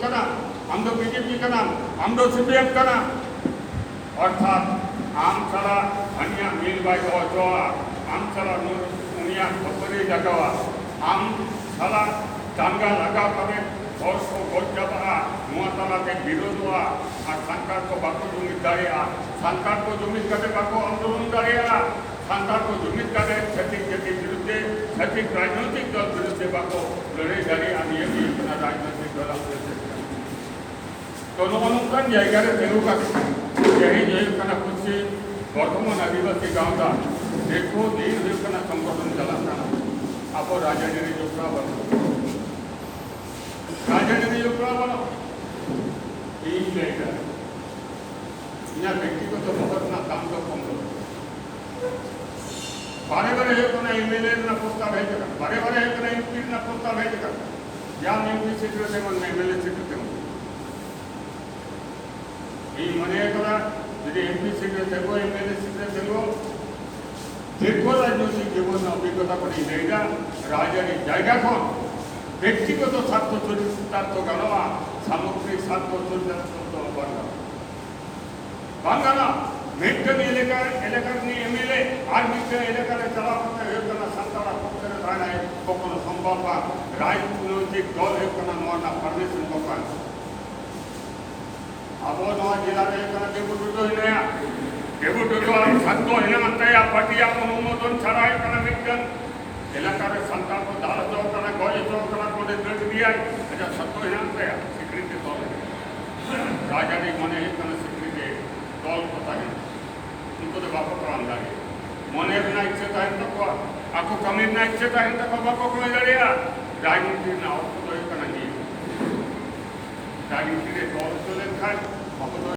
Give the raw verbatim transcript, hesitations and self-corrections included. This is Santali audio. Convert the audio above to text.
ᱠᱟᱱᱟ, ᱟᱢ ᱫᱚ ᱵᱤᱡᱮᱯᱤ ᱠᱟᱱᱟᱢ, ᱟᱢ ᱫᱚ ᱥᱤᱯᱤᱮᱢ ᱠᱟᱱᱟ᱾ ᱚᱨᱛᱷᱟᱛ ᱟᱢ ᱥᱟᱞᱟᱜ ᱦᱟᱹᱱᱤᱭᱟᱜ ᱢᱤᱞ ᱵᱟᱭ ᱫᱚᱦᱚ ᱦᱚᱪᱚᱣᱟᱜᱼᱟ, ᱟᱢ ᱥᱟᱞᱟᱜ ᱱᱩ-, ᱩᱱᱤᱭᱟᱜ ᱠᱷᱟᱹᱯᱟᱹᱨᱤ ᱨᱟᱠᱟᱵᱟ, ᱟᱢ ᱥᱟᱞᱟᱜ ᱫᱟᱸᱜᱟ ᱞᱟᱜᱟᱣ ᱠᱟᱛᱮ ᱦᱚᱲ ᱠᱚ ᱜᱚᱡ ᱪᱟᱵᱟᱜᱼᱟ, ᱱᱚᱣᱟ ᱛᱟᱞᱟᱛᱮ ᱵᱤᱨᱳᱫᱷᱚᱜᱼᱟ ᱟᱨ ᱥᱟᱱᱛᱟᱲ ᱠᱚ ᱵᱟᱠᱚ ᱡᱩᱢᱤᱫ ᱫᱟᱲᱮᱭᱟᱜᱼᱟ᱾ ᱥᱟᱱᱛᱟᱲ ᱠᱚ ᱡᱩᱢᱤᱫ ᱠᱟᱛᱮ ᱵᱟᱠᱚ ᱟᱱᱫᱳᱞᱚᱱ ᱫᱟᱲᱮᱭᱟᱜᱼᱟ᱾ ᱥᱟᱱᱛᱟᱲ ᱠᱚ ᱡᱩᱢᱤᱫ ᱠᱟᱛᱮ ᱪᱷᱟᱹᱛᱤᱠ ᱡᱟᱹᱛᱤ ᱵᱤᱨᱩᱫᱷ ᱛᱮ, ᱪᱷᱟᱹᱛᱤᱠ ᱨᱟᱡᱽᱱᱳᱭᱛᱤᱠ ᱫᱚᱞ ᱵᱤᱨᱩᱫᱷ ᱛᱮ ᱵᱟᱠᱚ ᱞᱟᱹᱲᱦᱟᱹᱭ ᱫᱟᱲᱮᱭᱟᱜᱼᱟ᱾ ᱱᱤᱭᱟᱹ ᱜᱮ ᱦᱩᱭᱩᱜ ᱠᱟᱱᱟ ᱨᱟᱡᱽᱱᱳᱭᱛᱤᱠ ᱫᱚᱞ ᱟᱜ ᱪᱮᱫ ᱠᱟᱱᱟ᱾ ᱛᱚ, ᱱᱚᱜᱼᱚ ᱱᱚᱝᱠᱟᱱ ᱡᱟᱭᱜᱟ ᱨᱮ ᱛᱤᱸᱜᱩ ᱠᱟᱛᱮ ᱛᱮᱦᱮᱧ ᱦᱩᱭᱩᱜ ᱠᱟᱱᱟ ᱯᱚᱥᱪᱤᱢ ᱵᱚᱨᱫᱷᱚᱢᱟᱱ ᱟᱹᱫᱤᱵᱟᱹᱥᱤ ᱜᱟᱶᱛᱟ ᱫᱤᱨᱜᱷᱚ ᱫᱤᱱ ᱦᱩᱭᱩᱜ ᱠᱟᱱᱟ ᱥᱚᱝᱜᱚᱴᱷᱚᱱ ᱪᱟᱞᱟᱜ ᱠᱟᱱᱟ᱾ ᱟᱵᱚ ᱨᱟᱡᱽᱟᱹᱨᱤ ᱨᱮ ᱡᱚᱯᱲᱟᱣ ᱵᱟᱹᱱᱩᱜ, ᱨᱟᱡᱽᱟᱹᱨᱤ ᱨᱮ ᱡᱚᱯᱲᱟᱣ ᱵᱟᱹᱱᱩᱜ᱾ ᱤᱧ ᱞᱟᱹᱭᱫᱟ, ᱤᱧᱟᱹᱜ ᱵᱮᱠᱛᱤᱜᱚᱛᱚ ᱵᱚᱦᱚᱜ ᱨᱮᱱᱟᱜ ᱫᱟᱢ ᱫᱚ ᱠᱚᱢ ᱫᱚ ᱵᱟᱝ᱾ ᱵᱟᱨᱮ ᱵᱟᱨᱮ ᱦᱩᱭᱩᱜ ᱠᱟᱱᱟ ᱮᱢᱮᱞᱮ ᱨᱮᱱᱟᱜ ᱯᱨᱚᱥᱛᱟᱵ ᱦᱮᱡ ᱟᱠᱟᱱᱟ, ᱵᱟᱨᱮ ᱵᱟᱨᱮ ᱦᱩᱭᱩᱜ ᱠᱟᱱᱟ ᱮᱢᱯᱤ ᱨᱮᱱᱟᱜ ᱯᱨᱚᱥᱛᱟᱵ ᱦᱮᱡ ᱟᱠᱟᱱᱟ᱾ ᱡᱟᱦᱟᱸ ᱮᱢᱯᱤ ᱥᱤᱴ ᱨᱮ ᱛᱤᱸᱜᱩᱱ ᱢᱮ, ᱮᱢᱮᱞᱮ ᱥᱤᱴ ᱨᱮ ᱛᱤᱸᱜᱩᱱ ᱢᱮ᱾ ᱤᱧ ᱢᱚᱱᱮ ᱠᱟᱫᱟ, ᱡᱩᱫᱤ ᱮᱢᱯᱤ ᱥᱤᱴ ᱨᱮ ᱛᱤᱸᱜᱩ, ᱮᱢᱮᱞᱮ ᱥᱤᱴ ᱨᱮ ᱛᱤᱸᱜᱩ, ᱫᱤᱨᱜᱷᱚ ᱨᱟᱡᱽᱱᱳᱭᱛᱤᱠ ᱡᱤᱵᱚᱱ ᱨᱮᱱᱟᱜ ᱚᱵᱷᱤᱜᱽᱜᱚᱛᱟ ᱠᱷᱚᱱ ᱤᱧ ᱞᱟᱹᱭᱫᱟ, ᱨᱟᱡᱽᱟᱹᱨᱤ ᱡᱟᱭᱜᱟ ᱠᱷᱚᱱ ᱵᱮᱠᱛᱤᱜᱚᱛᱚ ᱥᱟᱨᱛᱷᱚ ᱪᱚᱨᱤᱛᱟᱨᱛᱷᱚ ᱜᱟᱱᱚᱜᱼᱟ, ᱥᱟᱢᱚᱜᱽᱨᱤᱠ ᱥᱟᱨᱛᱷᱚ ᱪᱚᱨᱤᱛᱟᱨᱛᱷᱚ ᱫᱚ ᱵᱟᱝ ᱜᱟᱱᱚᱜᱼᱟ᱾ ᱵᱟᱝ ᱜᱟᱱᱚᱜᱼᱟ᱾ ᱢᱤᱫᱴᱟᱝ ᱮᱞᱟᱠᱟ, ᱮᱞᱟᱠᱟ ᱨᱤᱱᱤᱡ ᱮᱢᱮᱞᱮ ᱟᱨ ᱢᱤᱫᱴᱟᱝ ᱮᱞᱟᱠᱟ ᱨᱮ ᱪᱟᱞᱟᱣ ᱠᱟᱛᱮ ᱦᱩᱭᱩᱜ ᱠᱟᱱᱟ ᱥᱟᱱᱛᱟᱲᱟᱜ ᱯᱚᱠᱷᱮ ᱨᱮ ᱛᱟᱦᱮᱱᱟᱭ, ᱠᱚᱠᱷᱚᱱᱚ ᱥᱚᱢᱵᱷᱚᱵ ᱵᱟᱝ᱾ ᱨᱟᱡᱽᱱᱳᱭᱛᱤᱠ ᱫᱚᱞ ᱦᱩᱭᱩᱜ ᱠᱟᱱᱟ ᱱᱚᱣᱟ ᱨᱮᱱᱟᱜ ᱯᱟᱨᱢᱤᱥᱚᱱ ᱠᱚ ᱵᱟᱝ᱾ ᱟᱵᱚ ᱱᱚᱣᱟ ᱡᱮᱞᱟ ᱨᱮ ᱦᱩᱭᱩᱜ ᱠᱟᱱᱟ ᱫᱮᱵᱩ ᱴᱩᱰᱩ ᱦᱮᱱᱟᱭᱟ᱾ ᱫᱮᱵᱩ ᱴᱩᱰᱩ ᱟᱜ ᱥᱟᱨᱛᱷᱚ ᱦᱮᱱᱟᱜ ᱛᱟᱭᱟ, ᱯᱟᱨᱴᱤᱭᱟᱜ ᱚᱱᱩᱢᱳᱫᱚᱱ ᱪᱷᱟᱲᱟ ᱦᱩᱭᱩᱜ ᱠᱟᱱᱟ ᱢᱤᱫᱴᱟᱝ ᱮᱞᱟᱠᱟ ᱨᱮ ᱥᱟᱱᱛᱟᱲ ᱠᱚ ᱫᱟᱞ ᱦᱚᱪᱚ ᱠᱟᱱᱟ, ᱜᱚᱡ ᱦᱚᱪᱚ ᱠᱟᱱᱟ ᱠᱚ, ᱚᱸᱰᱮ ᱫᱟᱹᱲ ᱤᱫᱤᱭᱟᱭ, ᱟᱡᱟᱜ ᱥᱟᱨᱛᱷᱚ ᱦᱮᱱᱟᱜ ᱛᱟᱭᱟ, ᱥᱤᱠᱲᱤ ᱛᱮ ᱛᱚᱞ ᱦᱮᱱᱟᱜ᱾ ᱨᱟᱡᱽᱟᱹᱨᱤ ᱢᱚᱱᱮ ᱦᱩᱭᱩᱜ ᱠᱟᱱᱟ ᱥᱤᱠᱲᱤ ᱛᱮ ᱛᱚᱞ ᱠᱚ ᱛᱟᱦᱮᱱᱟ᱾ ᱩᱱᱠᱩ ᱫᱚ ᱵᱟᱠᱚ ᱛᱟᱲᱟᱢ ᱫᱟᱲᱮᱭᱟᱜᱼᱟ᱾ ᱢᱚᱱᱮ ᱨᱮᱱᱟᱜ ᱤᱪᱪᱷᱟᱹ ᱛᱟᱦᱮᱱ ᱛᱟᱠᱚᱣᱟ, ᱟᱠᱚ ᱠᱟᱹᱢᱤ ᱨᱮᱱᱟᱜ ᱤᱪᱪᱷᱟᱹ ᱛᱟᱦᱮᱱ ᱛᱟᱠᱚᱣᱟ, ᱵᱟᱠᱚ ᱠᱟᱹᱢᱤ ᱫᱟᱲᱮᱭᱟᱜᱼᱟ᱾ ᱨᱟᱡᱽᱱᱤᱛᱤ ᱨᱮᱱᱟᱜ ᱚᱨᱛᱷᱚ ᱫᱚ ᱦᱩᱭᱩᱜ ᱠᱟᱱᱟ ᱱᱤᱭᱟᱹ᱾ ᱨᱟᱡᱽᱱᱤᱛᱤ ᱨᱮ ᱛᱚᱞ ᱦᱚᱪᱚ ᱞᱮᱱᱠᱷᱟᱱ